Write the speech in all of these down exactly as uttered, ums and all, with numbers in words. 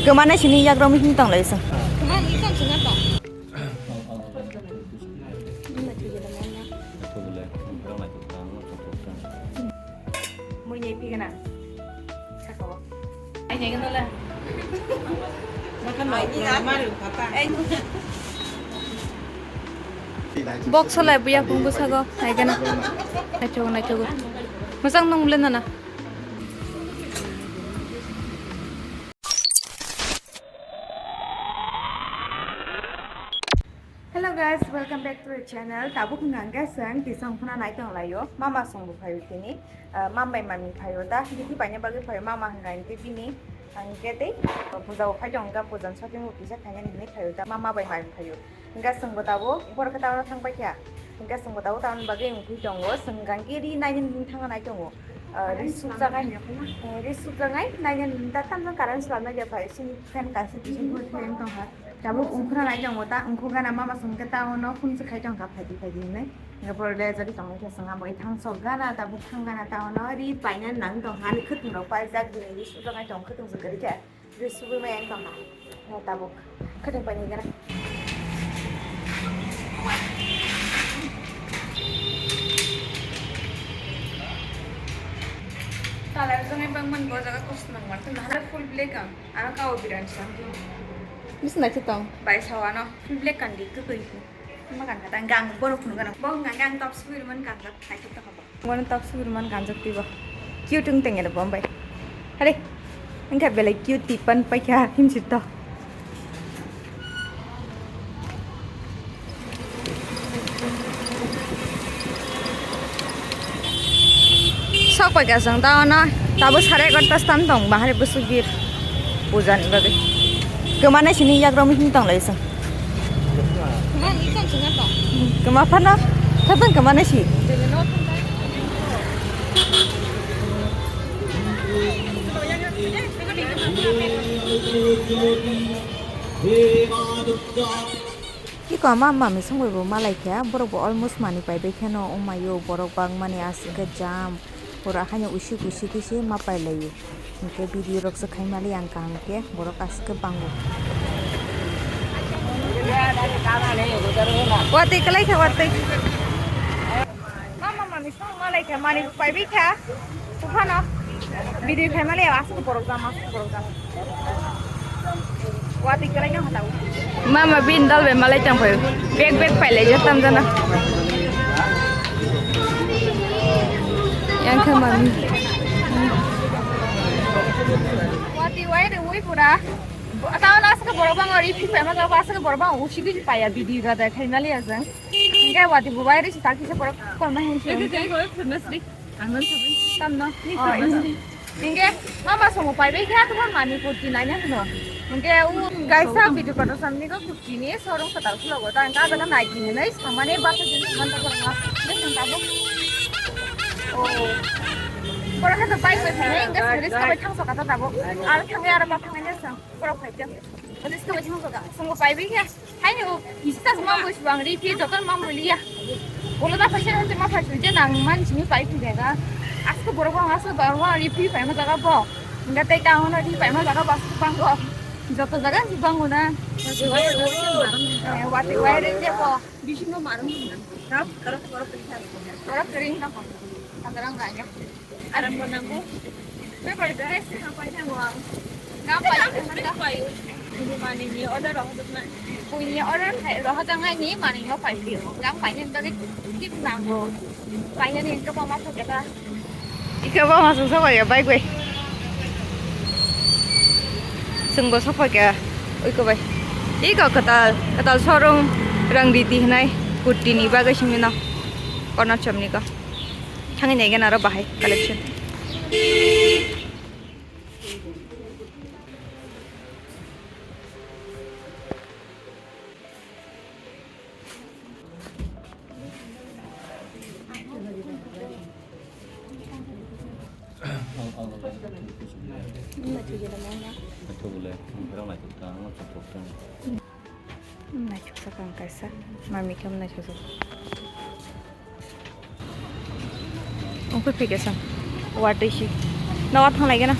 Kwmana sini yagrok mihim tong lai song. Mui nyai phi gana. Saka o. Ai nyai gana le. Makan lo. Ai ni na. Mari pata. Ai. Box solai buya kung bwsago. Ai gana. Naithogo, naithogo. Mwchang nung le nana. Hello guys, welcome back to the channel. Tabuk hwnkha hwnkhe chwng tisa wngphano nai tong laio. Mama songbo phaio tini. Ah, mama bai mami phaio da. Bithi paina bagwi phaio mama hwnkha hwnkhe bini. Hwnkhe tei puja bo phai tong wngkha, puja ni shopping bo kisa khainani hinwi phaio da. Mama bai mami phaio. Hwnkhe chwngbo tabuk borok khe tamo thang paikha. Hwnkhe chwngbo tabuk tamoni bagwi wngwi tongo. Chwng hwnkhe ri nainani hinwi thangna nai tongo. Ah, ri sukjaknai, eh, ri sukjaknai nainani hinwi ta tamjani current swlamnai jepha. Chini fan kaisa tisa bui khe wng tongkha. Tabuk ungkhorna lai tongo ta, ungkho gana mama song khe ta ono phone se khai tongkha phaidi phaidi hinwi. Hingke pore le jagui tongmani khe song abo ithang sok gana tabuk thang gana ta ono ri paina nang tongkha ani khwtwng rok paijak bini ri sujak nai tong khwtwng se kwrwi khe ri subui mai ang tongkha. Hingke tabuk khwtwng paini gana. Colour jani bangmani bo jaga kosom nang mani khe nahale full black ang ano kao biran se ang. Bisi naithotok tong. Bai sao ano full black kandi kwkwi. Ma gana ta gang borok phunu gana. Bo gana ang top sugui man gana naithotok tong bo. Mo top sugui man ganjak tibo. Cute wng tengel bo bai. Hare. Engkha belai cute tipan paikha himsit to. Sok pai ka chwng ta ono tabuk sare egarota stan tong bahari bwswk bir puja ni bagwi. Kwmana sini yagrok mihim tong lai chwng. Kwma phano khatang kwmana si. Iko ama mami songwi bo malai kha, borok bo almost mani pai bai kheno, omayo borok bangmani aswk khe jam, pura haino usik usik khe se ma pai laio. Hinkhe video rok se khai mali ang kaham khe borok aswk khe bango. Watwi kwlai kha watwi. Mama mami song malai kha mani pai bai kha. Buphano video khai mali aswk borok jam aswk borok jam. Watwi kwlai no hata. Mama bin dal be malai tang phaio. Bag bag pai lai jat tam jana. Yang khe mami. Watwi wai re wai pura. Taon aswk borok bang ori phi pai ma aswk borok bang usi gwi paya video ga da khai mali aswk. Hingke watwi bo bai risi ta kisa borok kolma hin si. Eke jai gore phunasri. Ang non saben. Tam no. Oh, ini. Hingke mama somo pai bai kha to mani kurti nai na no. Hingke u kaisa video kotor samni ko kurti ni sorong kata usi logo ta ang ka daga nai kini nai samane ba ta jin man ta ko ma. Dek ta bo. Oh. Borok kha to bai bai nai hingke suri sabai thang so kata ta bo. Ar thang ya ra ba thang ya sa. Borok phai khe. Ani sika bai thang kha. Songo pai bai khe. Hai ni o, ista mang bo sibang ri phi joto mang bo liya. Bolo da phaisa hante ma phaisa je nang man sini pai phi dega. Asko borok bang asko borok bang ri phi pai ma jaga bo. Enggak tei ta hono ri pai ma jaga bas bang go. Joto jaga si bang go na. Eh, wati wai re je ko. Bisingo marung. Borok kering ta ko. Agarang ganya. Aram bo nango. Be bai dress ha pai thango ang. Gam pai, gam pai. Ini mani ni order roh jok na. Punya order khai roh jang ngai ni mani no pai phi. Gam pai ni dagi tip nango. Pai ni to mama to kata. Ika ba masuk sa pai ya bai gue. Sunggo sa pai ya. Ui ko bai. Iko katal, katal sorong rang riti hinai kurti ni bagai simi no. Corner chom ni ko. Thangwi naigana aro bahai collection. Naithok sak ang kaisa, mami khe naithok sak. Ungkhe phikhe sa watwi si. Nogo thang lai gana.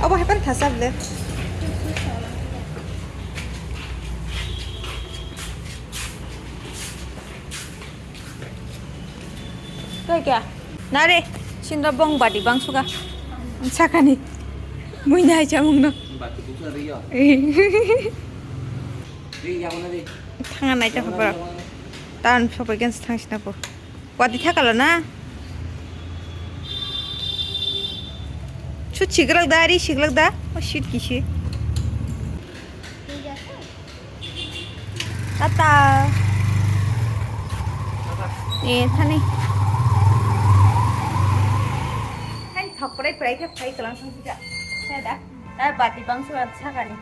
Obo hai phano thasa bwle. Kaya kaya? Nare, sinda bong bati bang suka. Sakani. Mui nai chamung no. Bati buksa riyo. Ri yagona ri. Thanga nai ta khobor. Tan sopai kan thang sina po. Wati thakalo na? Chu chigrak da, ri chigrak da? O shit kisi. Tata. Eh, thani. Thani thok prai prai khe phai kalang thang sija. Thai da. Thai bati bang surat sakani.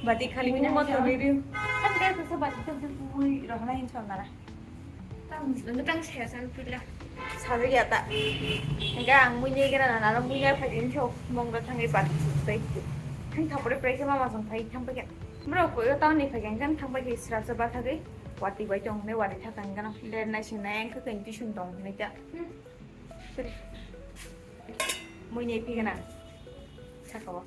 Bati khali mini motor review. Thani da sa bati thok thok mui rohna hin chon nara. Tang, tang saya san pula. Sabi ya ta. Enggak, ang mui ni kena nana mui ya phai din chok. Mong da thang ipat. Thang thapore prai khe mama song phai thang phai. Bro, ko yo tang ni phai kan thang phai sra sa ba thagi. Wati bai tong ne wati thak kan kana. Ler nai sin nai ang khe kan ti sun tong ne ta. Mui ni pi kana. Saka o.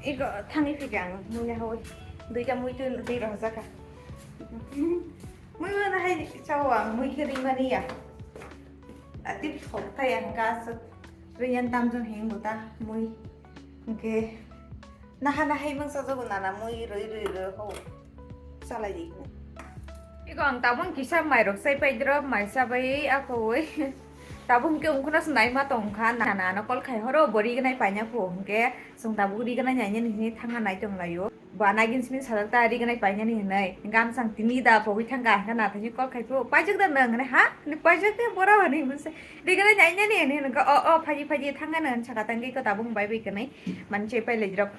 Iko thani phikang mui hawi. Duita mui tu dui rohjaka. Mui mana hai chawa mui khe ri mani ya. Atip thok ta yang ka sa. Riyan tamjon heng buta mui. Hingke naha nahai mangsa jogo nana mui roi roi roi ho chalai di. Iko ang tabung kisa mairok sai pai drop maisa bai ako oi. Tabung ke ungkuna se naima tongkha nana no call khai horo bori gnai paina pho hingke sung tabuk ri gnai nai nini thanga nai tong laio. Ba nagin simi sajak ta ri gnai paina ni hinai. Hingke ang sang tini da pogwi thangka hingke na thani call khai pho paijak da nang hingke ha ni paijak te bora hani muse. Rigana nai nani ani hinka o o phaji phaji thangana saka tangwi ko tabung bai bai kanai manche pai lejrok.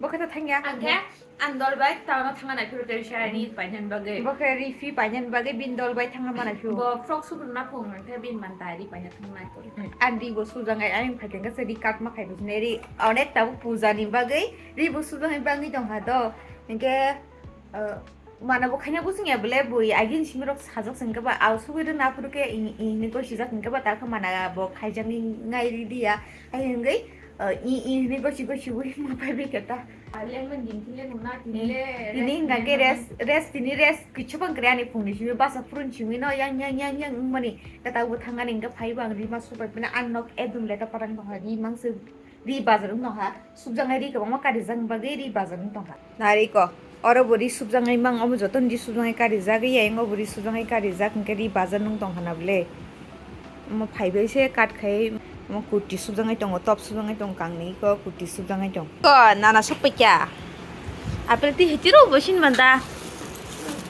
Bo khe to thangya. Angkhe an dol bai tawno thangana phiro ter sha ri painan bagwi. Bo khe ri phi painan bagwi bin dol bai thangna mana phiro. Bo frok suk rwna phung angkhe bin man ta ri paina thangna phiro. An ri bo sujangai ani phaikhe se ri kat ma khai bisne ri onek tabuk puja ni bagwi ri bo sujangai bagwi tongha do. Hinkhe Mana bo khaina bo singya bole bui agin simirok sajak sengkhe ba au sugui rwna phuru khe i i hinui gosi jak hingkhe ba ta khe mana bo khaijak ni ngai ri diya ai hingui i i hinui gosi gosi ui ma pai bi khe ta. Lemon din kile nuna tinle. Tini hingka khe rest rest tini rest kichu bang kre ani phungni simi basa phurun simi no yang yang yang yang wngmani khe ta bo thangani hingkhe phai bo ang rima supai phina ang nok ekdum leta parang tongkha ri mangse ri bazar wng tongkha. Sukjaknai ri kwbangma karijak bagwi ri bazar wng tongkha. Nari ko, oro bo ri sukjaknai mang, omo joto ni ri sukjaknai karijak, ya eng obo ri sukjaknai karijak, hwnkhe ri bazar wng tongkha na bwle. Omo phaibai se kat khai, omo kurti sukjaknai tongo, top sukjaknai tongo, kangni ko kurti sukjaknai tongo. Ko nana sokpai kya? Apple twi hitiro bo sin manda.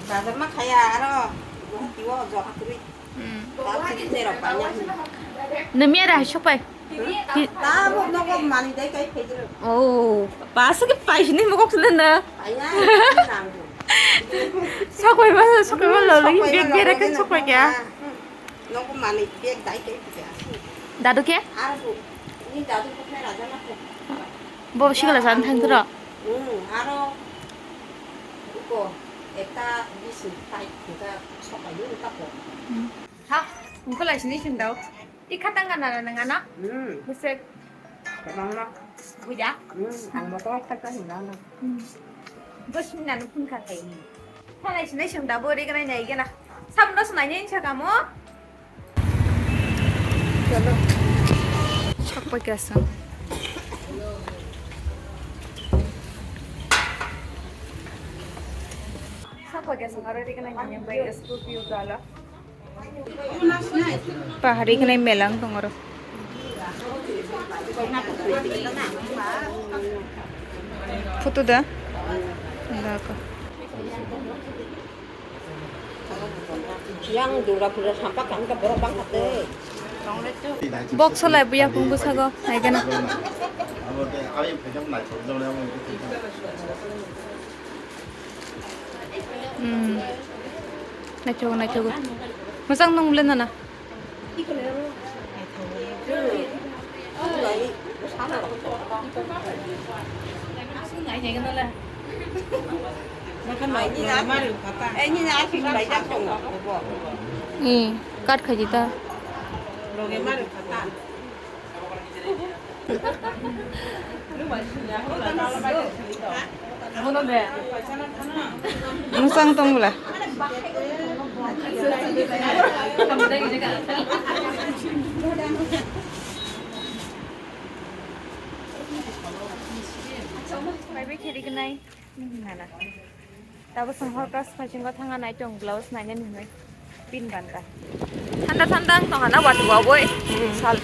Bazar ma khaya aro, Guwahati o jora kwrwi. Hmm. Nami ada sokpai. Tabuk nogo mani dai kai phedro. Oh, pas ke pais ni mogok sila na. Paya. Sokpai ba, sokpai ba lo lagi bek bek kan sokpai kya? Nogo mani bek dai kai phedro. Dadu ke? Arbu. Ni dadu ko phera jana ko. Bo sikala san thang tro. Hmm, aro ko ekta bisi tai ka sokpai ni ta ko. Hmm. Ha, ungkula sini sindau. I khatang kana na ngana? Hmm. Busek. Kabang na. Buja. Hmm, ang mo ko kata hinga na. Hmm. Bus mina nupun khatai ni. Thalai sini sindau bo ri kana nai kana. Sam dos nai ni saka mo. Chalo. Sakpai kasa. Sakpai kasa aro ri kana nai bai school piu dala. Pahari kene melang tongoro. Photo da? Da ko. Yang Durga Puja sampai kan ke borok bang kate. Box lai buya kung busago, naigana. Hmm. Naithogo, naithogo. Mwchang nung le nana. Eh, cut khai di ta. Mwsang tong bwla. Bai bai kheri gnai. Nana. Tabuk chwng hor class phaisingw thangna nai tong blouse nainani hinwi pin banta. Thanda thanda wng tongkha na watwi wabwi sal.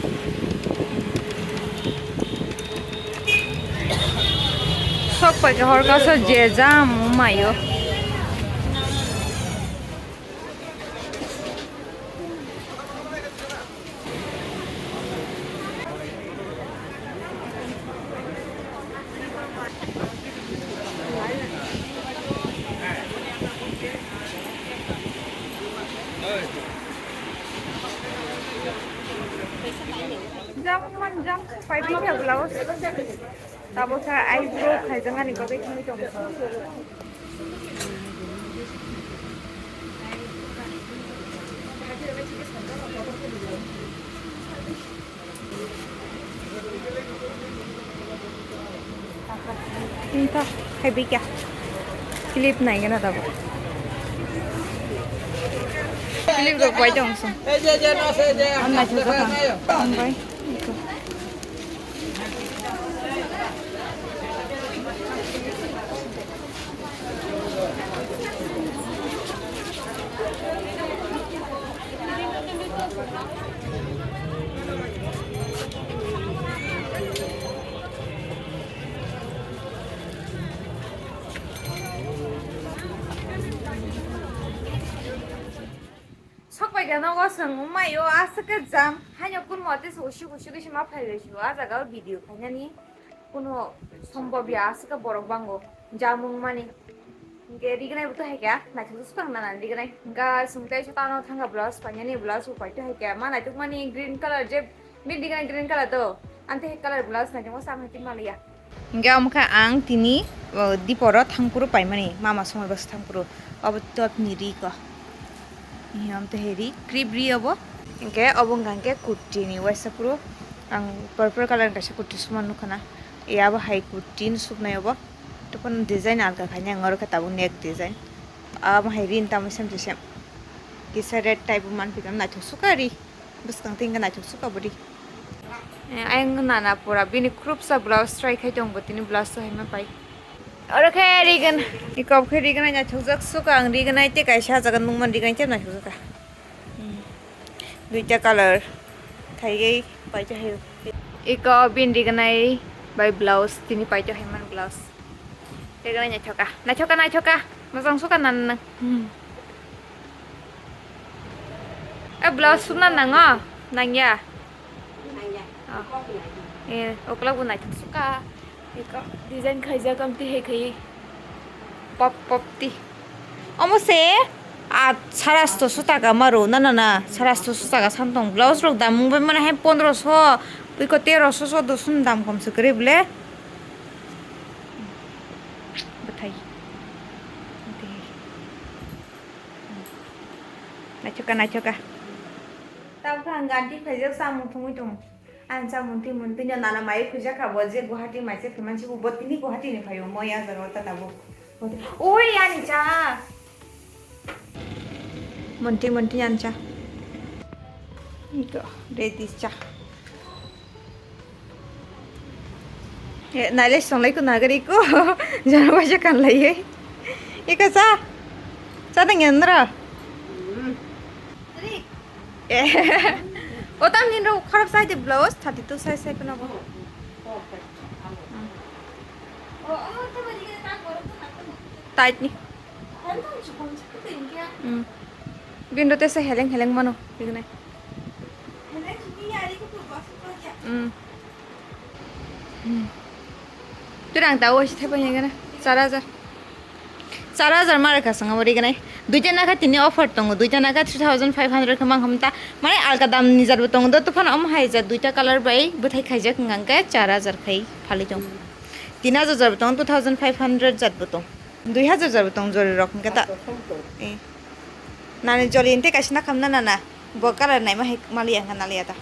Sok paikha hor class o je jam mayo. Jam man jam, pai bini blouse. Tabuk khe eyebrow khaijak ani bagwi thangwi tongo. Inta, hai bikya. Clip nai gana tabuk. Clip rok bai tong sung. Ang nai thajak ang. Ang bai. Ito. Sok bai gana o chwng wngmai o aswk khe jam. Haino kun motwi se usuk usuk khe se ma phailai sio. A jaga o video khainani kuno sombobya aswk khe borok bango jam wngmani. Hinkhe rignai bo to hai kha naithok swkang nana rignai. Hinkhe chwng tei se tano thangkha blouse painani blouse bo paito hai kha. Ma naithok mani green colour je Bini digan green colour to. Ang tei color blouse nai tongmo sa hai twi maliya. Hingke omo khe ang tini, o, diporo thangphuru paimani, mama somoi bwsa thangphuru. Obo top ni ri ko. Hingke omo tei ri, creep ri obo. Hingke obo wngkha hingke kurti ni waisa phuru. Ang purple colour ni kaisa kurti suma nukha na. E abo hai kurti ni suknai obo. Topon design alka khaina ang oro khe tabuk neck design. Amo hai ri ni tamo sem se sem. Kisa red type o manphi tong naithok sukha ri. Bwskang tei hwnkhai naithok sukha bo ri. Eh, ayang nana pura bini khurupsa blouse try khai tong bo tini blouse to hai ma pai. Oro khe rigan, i kop khe rigan ai naithok jak sukha ang rigan ai tei kaisa ah jaga nukman rigan ai tei naithok jak kha. Hmm. Duita colour. Thaigai pai ta hai. Iko bini rigan ai bai blouse tini pai ta hai man blouse. Rigan ai naithok kha. Naithok kha, naithok kha. Mojang sukha nan nang. Hmm. Eh, blouse sukna nango? Nangya? Nangya. Oh. Eh, okolog bo naithok sukha. Eko design khaijak amtwi hai khai. Pop, pop ti. Omo se, ah, sarasto sutaka maro, na, na, na, sarasto sutaka santong. Blouse rok dam mung bai mane hai pondroso, eko teroso, sodosoni dam kom se kwrwi bwle. Bwthai. Bwthai. Naithok kha, naithok kha. Tabukhe ang ganti khaijak samung thungwi tongo. Ang samung thwi mung twino nana mai khujak kha bo je Guwahati mai se phiman sibu bo tini Guwahati ni phaio moi a jaro ta tabuk. Oi ani cha. Monti monti ani cha. Ito ready cha. Eh, naile songlai ko nagari ko. Jana waisa kan lai. Ika sa. Sa dang yandra. Eh. Otam ninro kharap sai de blouse thirty two size sai puna bo. Tight ni. Hmm. Bindo tesa heleng heleng mano, bignai. Hmm. Hmm. Pirang ta oisi thaipa yegana, char hajar. Char hajar mara kasanga mori ganai. Duita naka tini offer tongo, duita naka three thousand five hundred khe mankham ta. Mane alka dam ni jat bo tongo do, tufan om hai jat duita colour bai bwthai khaijak hwnka hwnkhe char hajar khai phalwi tongo. Tin hajar jat bo tongo, two thousand five hundred jat bo tongo. Dui hajar jora bo tong jori rok hwnkhe ta. Eh. Nani joli hwnkhe kaisa nakham na nana. Bo colour naima hai maliya hwnkhe naliya ta.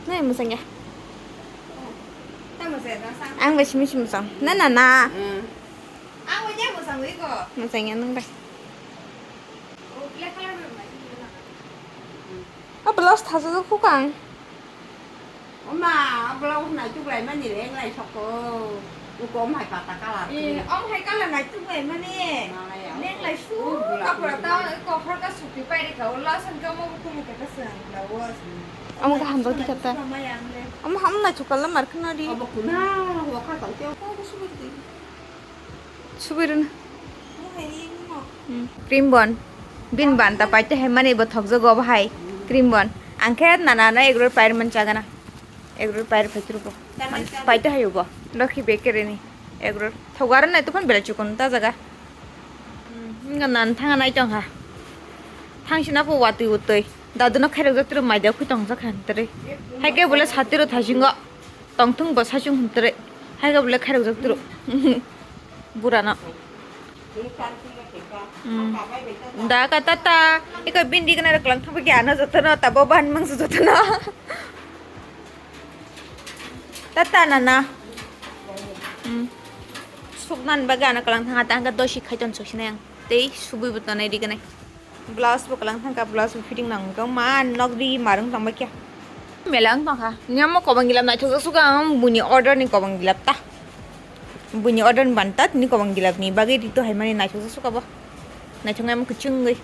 Nai mwsang ya. Ang bai simi simi mwsang. Na na na. Ang bai ya mwsang wi ko. Mwsang ya nang bai. O black colour bai. O blouse thajak kuk ang. Oma, blouse naituk lai mani leng lai sokko. Uko om hai pata colour. Eh, om hai colour naituk lai mani. Nalai ya. Leng lai su. Oh, bula. Kapura ta ko har ka supi pai re ka. Ulo san ka mo ko mi ka ka san. Blouse. Om ka hamjak di kata. Om ham naituk kala mar khna di. Obo kuna, wa kha tau te. Ko ko supi di. Subirun. Cream bon. Bin ban ta paite hai mani bo thokjago bo hai. Cream bon. Angkhe nana na egro pair man chagana. Egro pair phaichuru bo. Paite hai bo. Lokhi bakery ni. Egro. Thogaro nai tukun bela chukun ta jaga. Nga nan thanga nai tong ha. Thang sina po watui utui. Dadu no khairok jatru mai da khutong jakhan tere. Hai ke bole satiro thasingo. Tongthung bo sachung hwn tere. Hai ke bole khairok jak turu. Burano. Hmm. Da ka tata. Iko bindi kana rok lang thangpa ki ano jotono tabo ban mangsa jotono. Tata nana. Hmm. Suknan baga ano kalang thanga tangka dosi khaiton suksinai ang. Tei subui bo tonai ri kanai. Blouse bo kalang thangka, blouse bo fitting nang wngkha. Ma nok ri marung tangba kya. Mela wng tongkha. Nyamo kobang gilap naithok jak suka ang buni order ni kobang gilap ta. Buni order ni ban ta tini kobang gilap ni bagwi rito hai mani naithok jak suka bo. Naithok nai mo kuchung gwi.